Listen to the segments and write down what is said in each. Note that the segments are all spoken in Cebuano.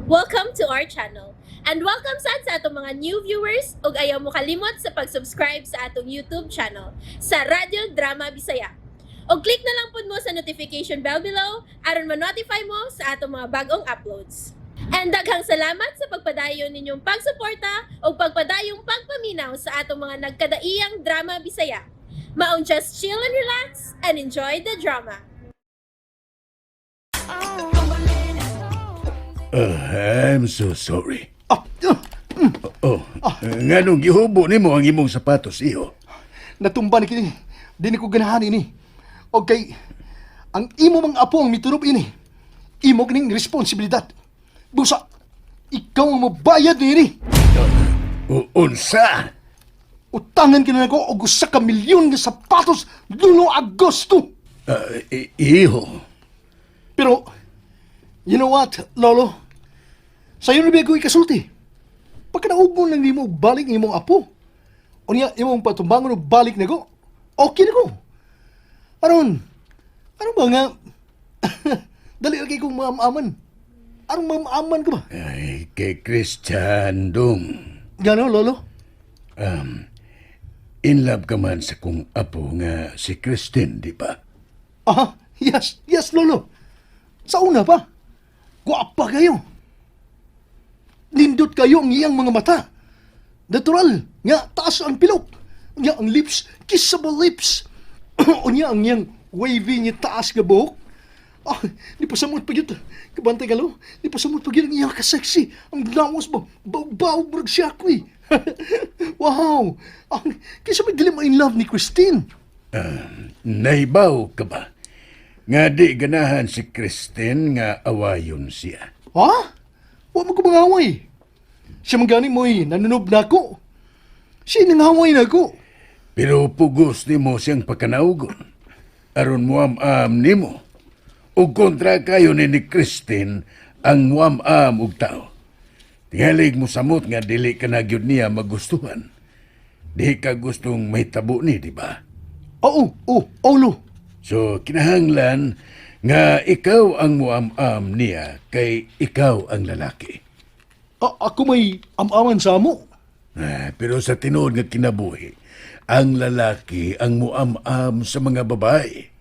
Welcome to our channel. And welcome sad sa atong mga new viewers ug ayaw mo kalimot sa pag-subscribe sa atong YouTube channel sa Radyo Drama Bisaya. Og click na lang pud mo sa notification bell below aron ma-notify mo sa atong mga bagong uploads. And daghang salamat sa pagpadayon ninyong pagsuporta ug pagpadayong pagpaminaw sa atong mga nagkadaiyang drama Bisaya. Maong just chill and relax and enjoy the drama. I'm so sorry. Ah, ah, Oh, nganong gihubo nimo ang imong sapatos, iho? Natumba ni kini. Di ni ko ganahan ini. Okay, ang imo mang apo ang miturob ini. Imo kining responsibilidad. Busa, ikaw ang mobayad niini. Unsa? Utangan kini nako og usa ka milyon nga sapatos Luno Agosto. Iho. Pero, you know what, Lolo? Sa'yo na ba ko ikasulti? Pagka naugmon lang nimo og balik ang imong apo. O niya, imong patumbangon og balik na ko. Okay na ko. Aron, ano ba nga? Dali lagi kong maamaman. Aron maamaman ka ba? Ay, kay Christian dong. Gano, Lolo? In love ka man sa kong apo nga si Christine, di ba? Aha, yes, yes, Lolo. Sa una pa, guwapa kayo. Nindot kayo ang iyang mga mata. Natural, nga taas ang pilok. Nga ang lips, kissable lips. Unya ang iyang wavy niya taas nga buhok. Ah, di pa samot pa yun. Kabantay ka lo. Di pa samot pa yun ang iyang ka-sexy. Ang lawas ba? Baw-baw, murag siya ko eh. Wow! Ah, kaysa may dili in love ni Christine. Naibaw ka ba? Nga di ganahan si Christine nga awayon siya. Ha? Wa mo ko mangaway. Siya man gani mo'y nanunob na ako. Siya nangaway na ako. Pero pugos nimo siyang pakanaugon. Aron muam-am nimo. Ug kontra kayo ni Christine ang muam-am og tao. Tingalig mo samot nga dili ka na gyud niya magustuhan. Di ka gustong may tabo ni, di ba? Oo, oo, oo, lo. So, kinahanglan nga ikaw ang muam-am niya kay ikaw ang lalaki. Ako may amaman sa amo. Ah, pero sa tinuod nga kinabuhi, ang lalaki ang muam-am sa mga babae.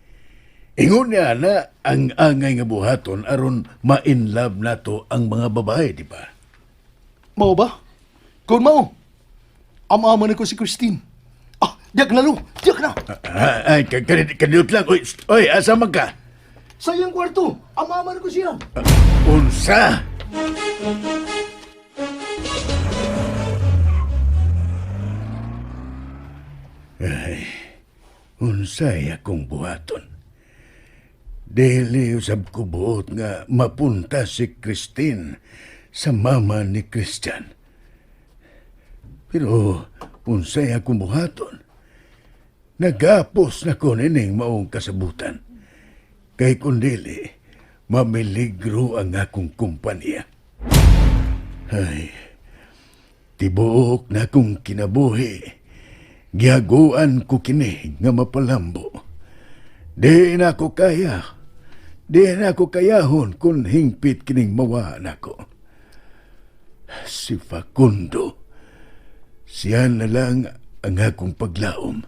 Ingon niya na ang angay nga buhaton aron ma-in love nato ang mga babae, di ba? Mao ba? Kung mao, amaman ako si Christine. Ah, diyak na lo, diyak na. Ah, ay, kaniyot lang. Oy, oy, asa man ka? Sa iyang kwarto, amaman ko siya. Ah, unsa? Ay, unsay akong buhaton. Dili usab ko buot nga mapunta si Christine sa mama ni Christian. Pero unsay akong buhaton. Nagapos na ko nining maong kasabutan. Kay kundili, mamiligro ang akong kumpanya. Ay, tibuok na akong kinabuhi. Gihaguan ko kini nga mapalambo. Di na ko kaya. Di na ko kayahon kung hingpit kining mawa nako. Si Facundo, siya na lang ang akong paglaom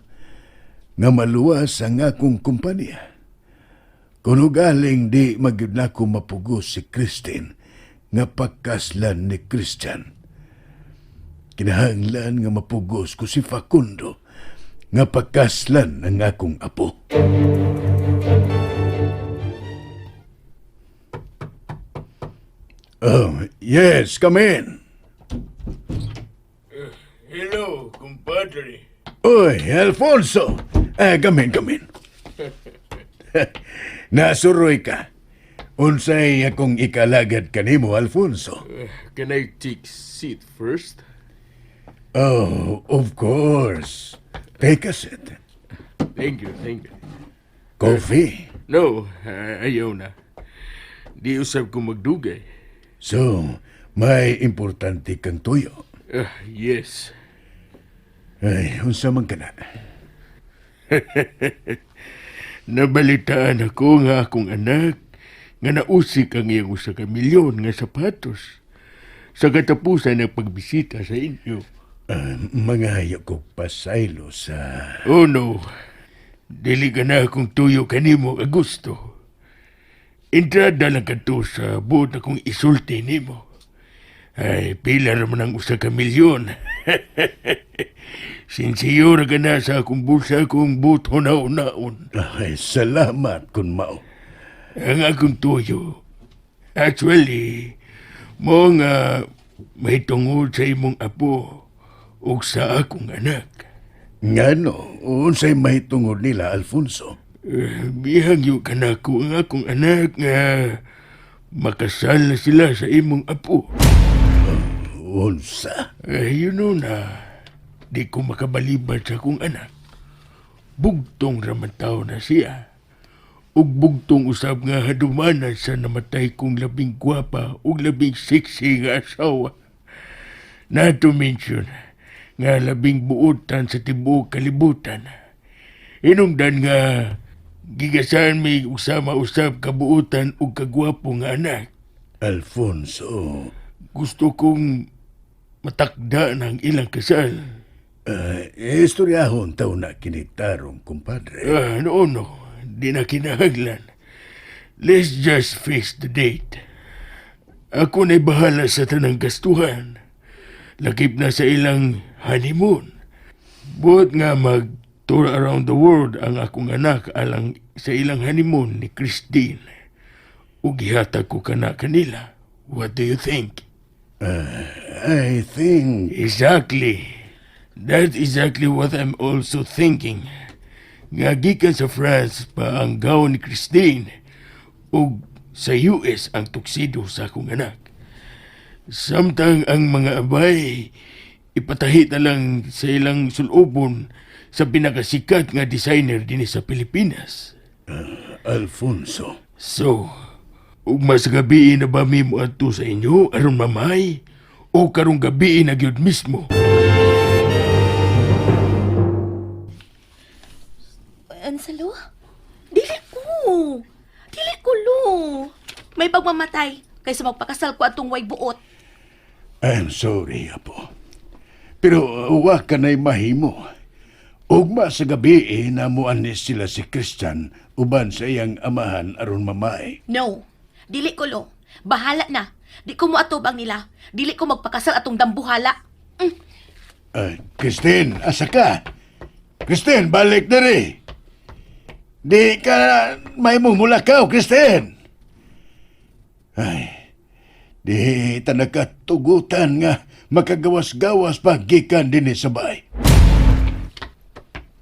nga maluwas ang akong kumpanya. Kung ugaling di magyud nako mapugos si Christine nga pagkaslan ni Christian. Kinahanglan nga mapugos ko si Facundo nga pagkaslan ang akong apo. Oh, yes, come in. Hello, compadre. Uy, Alfonso. Eh, come in, come in. Nasuroy ka. Unsay akong ikalagad kanimo, Alfonso? Can I take seat first? Oh, of course. Take a seat. Thank you, thank you. Coffee. No, ayaw na. Di usab ko magdugay. So, may importante kang tuyo. Yes. Ay, unsa man ka na? Nabalitaan ako nga akong anak nga nausik ang iyang usa ka milyon nga sapatos. Sa katapusan ng pagbisita sa inyo. Mangayo ko pasaylo sa. Oh no, dili ka na akong tuyo kanimo, Augusto. Entrada lang kadto sa buot akong isulti nimo. Ay, pila raman ang 1 ka milyon. Sinsiyo ra ka na sa akong bulsa kung buto na unaon. Ay, salamat kung mao. Ang akong tuyo. Actually, mo nga mahitungod sa imong apo ug sa akong anak. Ngano, unsay mahitungod nila, Alfonso? Eh, bihag yu kanako ang akong anak nga makasal na sila sa imong apo. Unsa? Eh, you know na, di ko makabaliban sa akong anak. Bugtong ramantaw na siya. Ug bugtong usab nga hadumanan sa namatay kong labing gwapa ug labing sexy nga asawa. Not to mention, nga labing buotan sa tibuok kalibutan. Inungdan nga gigasan mi usama usab kabuotan ug kagwapo nga anak. Alfonso, Gusto kong matakda ng ilang kasal. Istoryahon taw na kinitarong, kumpadre. Ah, no, no. Di na kinahanglan. Let's just face the date. Ako na'y bahala sa tanang gastuhan. Lakip na sa ilang honeymoon. Buot nga mag-tour around the world ang akong anak alang sa ilang honeymoon ni Christine. Ug gihatag ko kana kanila. What do you think? I think. Exactly. That's exactly what I'm also thinking. Nga gikan sa France pa ang gown ni Christine ug sa US ang tuxedo sa akong anak. Samtang ang mga abay ipatahi na lang sa ilang sulobon sa pinakasikat nga designer dinhi sa Pilipinas. Alfonso. So, ugma sa gabi na ba mi moadto sa inyo aron mamay o karong gabi na gyud mismo? Ansalo? Dili ko. Dili ko, lo. May pagmamatay kaysa magpakasal ko atong way buot. I'm sorry, apo. Pero wa ka na'y mahimo. Ugma sa gabi eh, namuan ni sila si Christian uban sa iyang amahan aron mamay. No. Dili ko, lo. Bahala na. Di ko moatubang nila. Dili ko magpakasal atong dambuhala. Ay, Christine, asa ka? Christine, balik diri. Di ka mahimong mulakaw, Christine. Ay, di ta nakatugutan nga makagawas-gawas pa gikan dinhi sa bahay.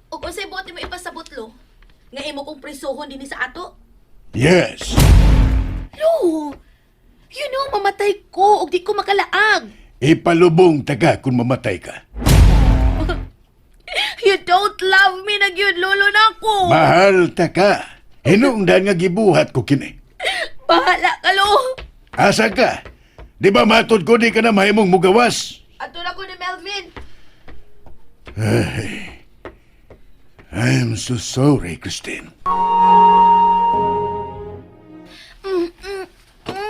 Ug unsay buot mo ipasabot, lo? Nga imo kong prisuhon dinhi sa ato? Yes. Lo! You know, mamatay ko ug di ko makalaag. Ipalubong ta ka kung mamatay ka. You don't love me na gyud, lolo na ako. Mahal ta ka. Hinungdan nga gibuhat ko kini. Bahala ka, lo. Asa ka? Di ba matod ko di ka na mahimong mugawas? Ato na ko ni Melvin. I'm so sorry, Christine.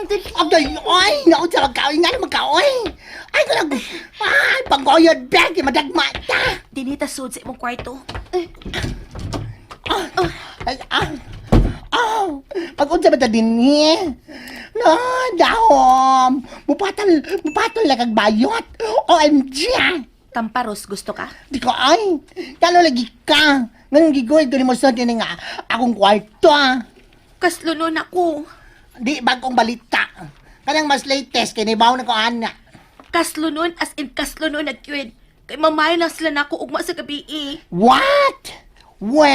Dali. Agay, oy! Naku, sa magkaoy nga na magkaoy! Ay, kanag... Ay, panggoyod, beg! Madagma ta! Dinita sud sa imong kwarto. Ay, ah! Ah! Pag-unsa ba ta din eh? No, dahom! Mupatol, mupatol lang kag bayot! OMG! Ah! Tamparos gusto ka? Di ko ay! Kalo lagi ka! Ngayon gigoy, doon mo sa din nga akong kwarto ah! Kaslunon ako. Di bagong balita. Kanang mas latest, kay nibaw na ko ana. Kaslunon as in kaslunon nagkyud. Kay mamay lang sila nako ugma sa gabi eh. What? We?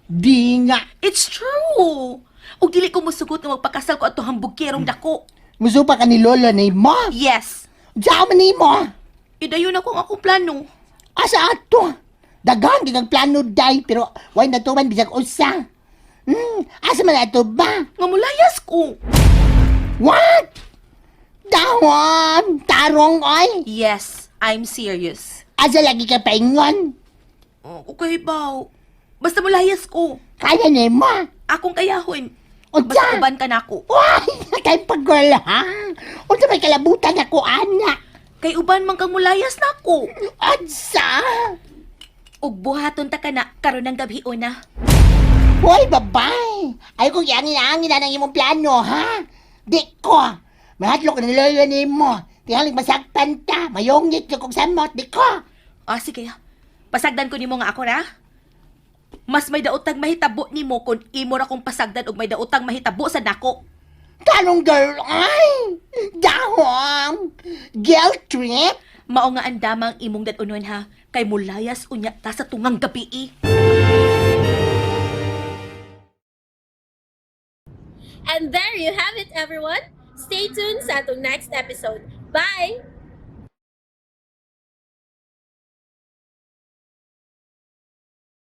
Di nga. It's true. Ug dili ko musugot nga magpakasal ko ato hambugkerong dako. Musupa ka ni Lolo ni mo. Yes. Diyan man ni mo. Idayon ako ang akong plano. Asa ato? Dagan, di kang plano day, pero why natuman bisag usa. Asa man ato ba? Nga mulayas ko. What? Dawon! Tarong oy! Yes, I'm serious. Asa lagi ka paingon? Oh, okay ba? Basta mulayas ko. Kaya ni mo. Akong kayahon. Unsa? Basta uban ka nako. Uy! Kay pag-girl ha? Unsa may kalabutan ako, ana? Kay uban man kang mulayas nako. Unsa? Ug buhaton ta kana karon ng gabi una. Hoy, babay! Ay kong iangin-angin na ng imong plano, ha? Di ko! Mahadlok na nilolo nimo. Tingaling masaktan ta. Mayungit ka kong samot. Di ko! Ah, sige. Pasagdan ko nimo nga ako ra. Mas may daotang mahitabo nimo kung imo ra kong pasagdan og may daotang mahitabo sa nako. Tanong girl, ay! Dahong! Guilt trip? Mao nga andamang imong dad-unon ha, kay mulayas unya ta sa tungang gabi eh. And there you have it, everyone. Stay tuned sa atong next episode. Bye!